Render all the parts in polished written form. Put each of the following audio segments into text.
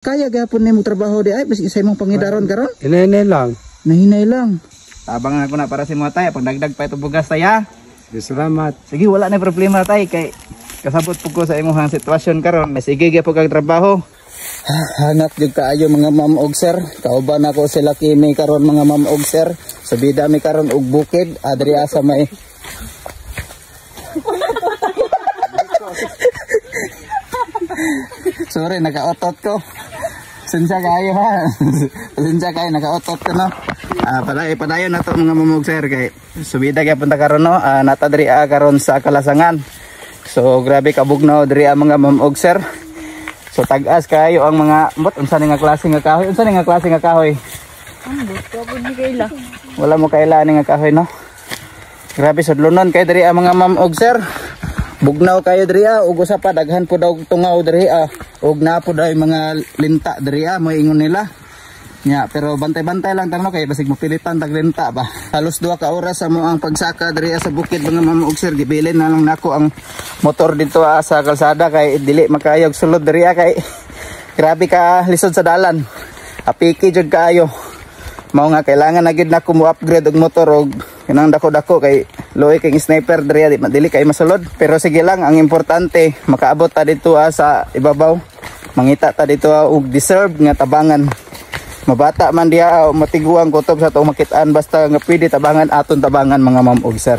Kaya gihapon nimo trabaho di ay bisag sa imong pangidaron karon? Hinay lang. Nahinay lang. Tabang ako na para sa mga tay, pagdagdag pa ito bugas tay ha. Sige, salamat. Sige, wala na problema tay kay kasabot pud ko sa imong sitwasyon karon. Sige gyud kag trabaho. Hanap jud kaayo mga ma'am og sir. Kauban ako sila kini karon mga ma'am og sir. Subida mi karon og bukid adri sa may Sorry, nakaotot ko. Sinsya kayo ha. Sinsya kayo, nakaotot ko no. Padayon na to mga ma'am og sir kay subida kay punta karon no. Nata diri karon sa Kalasangan. So grabe kabugnaw diri mga ma'am og sir. So tag-as kayo ang mga mbot unsa ni nga klase nga kahoy? Unsa ni nga klase nga kahoy? Ambot ko pud ni kaila. Wala mo kaila ni nga kahoy no. Grabe sudlonon kay diri ang mga ma'am og sir. Bugnaw kayo diri ug usa pa daghan pud daw tungaw diri ug naa pud daw mga linta diri moingon nila. Nya pero bantay-bantay lang tang no kay basig mapilitan tag linta ba. Halos 2 ka oras sa mo ang pagsaka diri sa bukid mga ma'am og sir. Gibilin na lang nako ang motor dito sa kalsada kay dili makayog sulod diri kay grabe ka lisod sa dalan. Apiki jud kaayo. Mao nga kailangan na gid nako mo upgrade og motor og kanang dako-dako kay luoy kay sniper diri dili kay masulod. Pero sige lang, ang importante makaabot ta dito sa ibabaw. Mangita ta dito og deserve nga tabangan. Mabata man diha o matiguang kutob sa atong makitaan basta nga pwede tabangan aton tabangan mga ma'am og sir.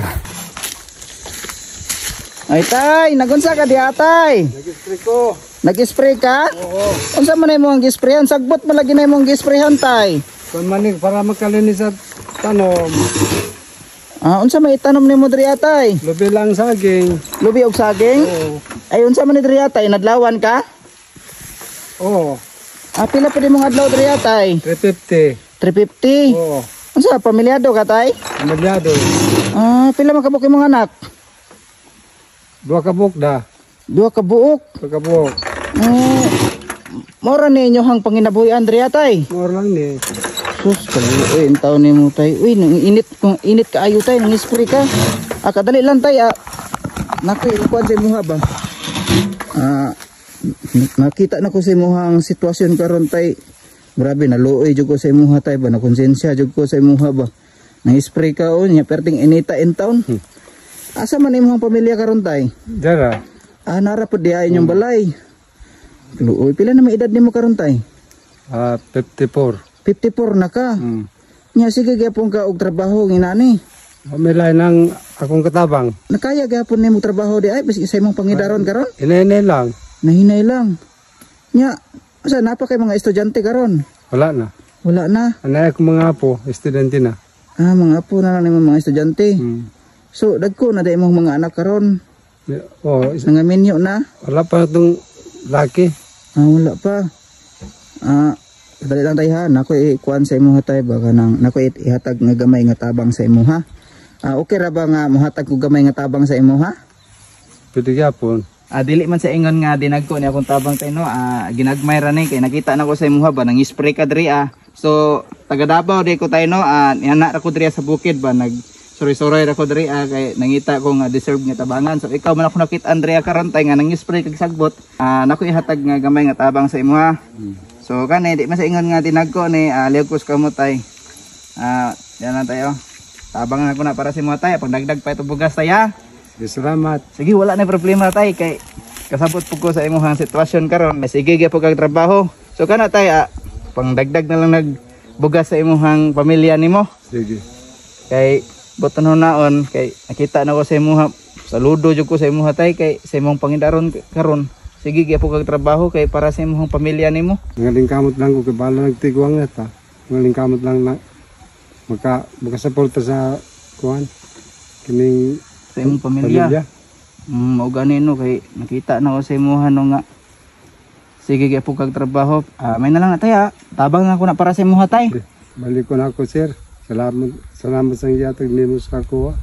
Ay tay, nagunsa ka diha tay? Nag-spray ko. Nag-spray ka? Oo. Unsa man imong gisprayhan? Sagbot man lagi na imong gisprayhan tay. Kung manig para makalinis sa tanom. Unsa may itanom nimo diri atay? Lubi lang saging. Lubi og saging? Oo. Ay unsa man ni diri atay? Nadlawan ka? Oo. Pila pa di mong adlaw diri atay? 350. 350. Oo. Unsa pamilyado ka tay? Pamilyado. Pila man kabuk imong anak? 2 ka buok da. 2 ka buok. 2 ka buok. Mora ninyo hang panginabuhian diri atay. Mora lang ni. Sus, kaluoy ang taon nimo tay. Uy, nang init kung init kaayo tay, nang spray ka. Kadali lang tay. Naku, ikuan sa imuha ba? Nakita na ko sa imuha ang sitwasyon karon tay. Grabe, naluoy jud ko sa imuha tay ba, nakonsensya jud ko sa imuha ba. Nang spray ka o nya perting inita in town. Asa man imong pamilya karon tay? Dara. Nara pud diha inyong balay. Luoy, pila na may edad nimo karon tay? 54. 54 na ka. Nya sige gyapon ka og trabaho nginani. Milay nang akong katabang. Nakaya gyapon nimo trabaho di ay bisag sa imong pangidaron karon? Hinay lang. Nahinay lang. Nya asa napa kay mga estudyante karon? Wala na. Wala na. Anay akong mga apo, estudyante na. Mga apo na lang nimo mga estudyante. So dagko na di imong mga anak karon. Oh, nangaminyo na. Wala pa itong laki. Wala pa. Dali lang tay ha, nako ikuan sa imuha tay ba kanang nako ihatag nga gamay nga tabang sa imuha. Okay ra ba nga mohatag ko gamay nga tabang sa imuha? Pwede gyapon. Dili man sa ingon nga dinagko ni akong tabang tay no. Ginagmay ra ni kay nakita nako sa imuha ba nang spray ka diri ah. So taga Davao di ko tay no, yana ra ko diri sa bukid ba nag suroy-suroy ra ko diri kay nangita ko nga deserve nga tabangan. So ikaw man ako nakita Andrea karon tay nga nang spray kag sagbot. Nako ihatag nga gamay nga tabang sa imuha. So kani di man sa ingon nga tinagko ni lihok ko sa kamot tay. Yan lang tayo. Tabangan ako na para sa imuha tay, pagdagdag pa ito bugas tay ha. Sige, salamat. Sige, wala na problema tay kay kasabot pud ko sa imong sitwasyon karon. Sige gyud pud kag trabaho. So kana tay pangdagdag na lang nagbugas sa imong pamilya nimo. Sige. Kay buton hunaon kay nakita na ko sa imuha, saludo jud ko sa imuha tay kay sa imong pangidaron karon. Sige gyud pud kag trabaho kay para sa imong pamilya nimo. Ngaling kamot lang ko kay bala nagtiguang na ta. Ngaling kamot lang na makasuporta sa kuan kining sa imong pamilya. Mao gani no kay nakita na ko sa imuha no nga sige gyud pud kag trabaho. May na lang na tay ha. Tabang na ko na para sa imuha tay. Balik ko na ako sir. Salamat, salamat sa iyatag nimo sa ako.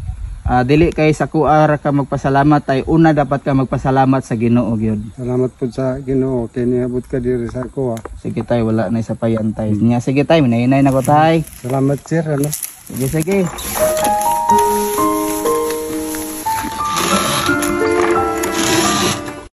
Dili kay sa kuara ka magpasalamat tay, una dapat ka magpasalamat sa Ginoo gyud. Salamat pud sa Ginoo kay niabot ka diri sa ako. Sige tay, wala na isa payan tay. Nya sige tay, minahinay na ko tay. Salamat sir ano. Sige sige.